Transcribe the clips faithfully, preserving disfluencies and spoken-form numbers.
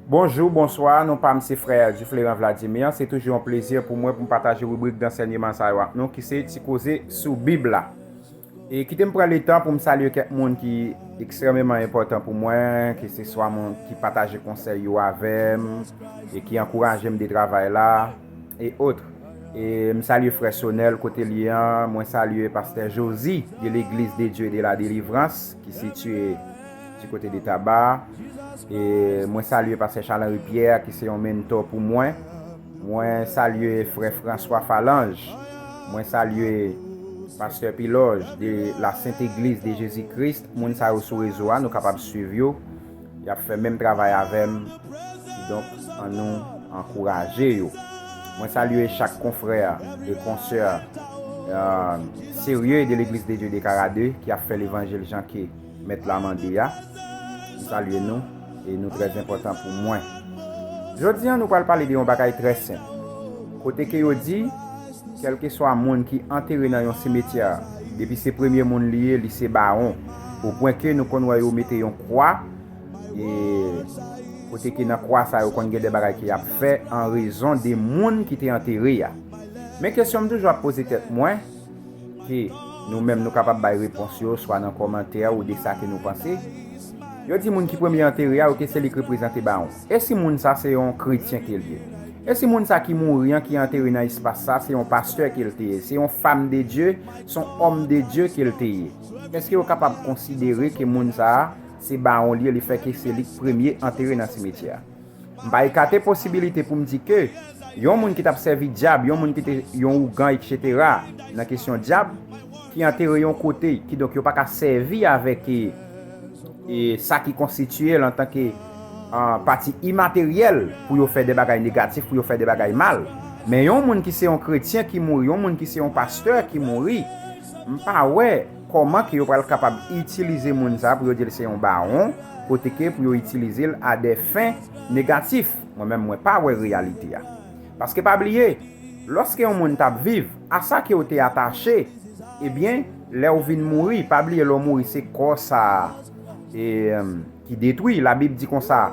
Bonjou, bonswa, non pa m se frè Dufleurant Vladimir. Se toujou yon plezi pou mwen pou m pataje ribrik dansèyman sa yo ak nou ki se Ti Koze sou Bib la. E kite m pran letan pou m salye kèk moun ki ekstrèmeman enpòtan pou mwen, ke se swa moun ki pataje konsèy yo avè m e ki ankouraje m de travay la e ot. E m salye frè Sonel kote li an, mwen salye pastè Josie de l'Église de Dieu de la Délivrance ki sitiye di kote de Taba. E mwen salye pastè Charles Henry Pierre ki se yon mentor pou mwen. Mwen salye frè François Falange. Mwen salye pastè Piloj de la Sainte Église de Jésus-Christ. Moun sa yo sou rezo a, nou kapab swiv yo. Y ap fè menm travay avè m. Kidonk, annou ankouraje yo. Mwen salye chak konfrè e konsè serye de Legliz de Dye de Karade ki ap fè levanjil jan ke mèt la mande a. M salye nou e nou trè enpòtan pou mwen. Jodi a, nou pral pale de yon bagay trè senp. Kote ke yo di, kèlkeswa moun ki antere nan yon simetyè, depi se premye moun li ye, li se bawon. O pwen ke nou konn wè yo mete yon kwa, e kote ke nan kwa sa yo konn gen de bagay ke y ap fè an rezon de moun ki te antere a. Men kesyon m toujou ap poze tèt mwen, ke nou menm nou kapab bay repons yo, swa nan kòmantè ou de sa ke nou panse. Yo di moun ki premye antere a, oke, se li k reprezante bawon. E si moun sa se yon kretyen ke l ye? E si moun sa ki mouri an, ki antere nan espas sa, se yon pastè ke l te ye, se yon fam de Dye, se yon òm de Dye ke l te ye? Èske yo kapab konsidere ke moun sa a se bawon li ye, lefètke se li k premye antere nan simetyè a? M pa ekate posibilite pou m di ke yon moun ki t ap sèvi dyab, yon moun ki te yon ougan, etsetera, nan kesyon dyab, ki antere yon kote, kidonk yo pa ka sèvi avèk e, e sa ki konstitiye l antanke ah, pati imateryèl pou yo fè de bagay negatif, pou yo fè de bagay mal. Men yon moun ki se yon kretyen ki mouri, yon moun ki se yon pastè ki mouri, m pa wè kòman ke yo pral kapab itilize moun sa pou yo di l se yon bawon, kote ke pou yo itilize l a de fen negatif. Mwen menm, mwen pa wè reyalite a. Paske pa bliye, lòske yon moun t ap viv, a sa ke w te atache, ebyen, lè w vin mouri, pa bliye lè w mouri, se kò sa a e, em, ki detwi. Labib di konsa,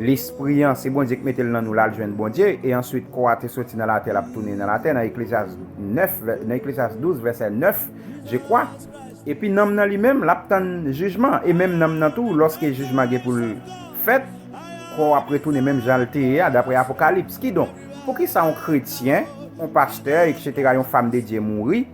lespri an, se Bondye ki mete l nan nou, l al jwenn Bondye, e answit kò a te soti nan latè, l ap tounen nan latè, nan Eklezyas nèf, vè- nan Eklezyas douz, vèsè nèf, je kwa. Epi nanm nan li menm, l ap tann jijman, e menm nanm nan tou, lòske jijman gen pou l fèt, kò a ap retounen menm jan l te ye a, daprè Apokalips. Kidonk, poukisa yon kretyen, yon pastè, etsetera, yon fam de Dye mouri,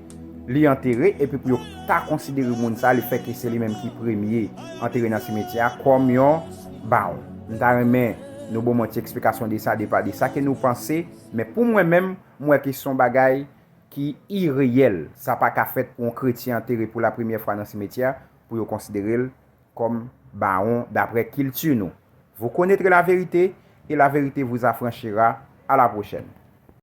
li antere, epi pou yo ta konsidere moun sa, lefètke se li menm ki premye antere nan simetyè a kòm yon bawon? M ta renmen nou ban m yon ti eksplikasyon de sa, de pa de sa ke nou panse, men pou mwen menm, m wè ke se yon bagay ki ireyèl. Sa pa ka fèt pou yon kretyen antere pou la premyè fwa nan simetyè a, pou yo konsidere l kòm bawon, daprè kilti nou. Vous connaîtrez la vérité, et la vérité vous affranchira. À la prochaine.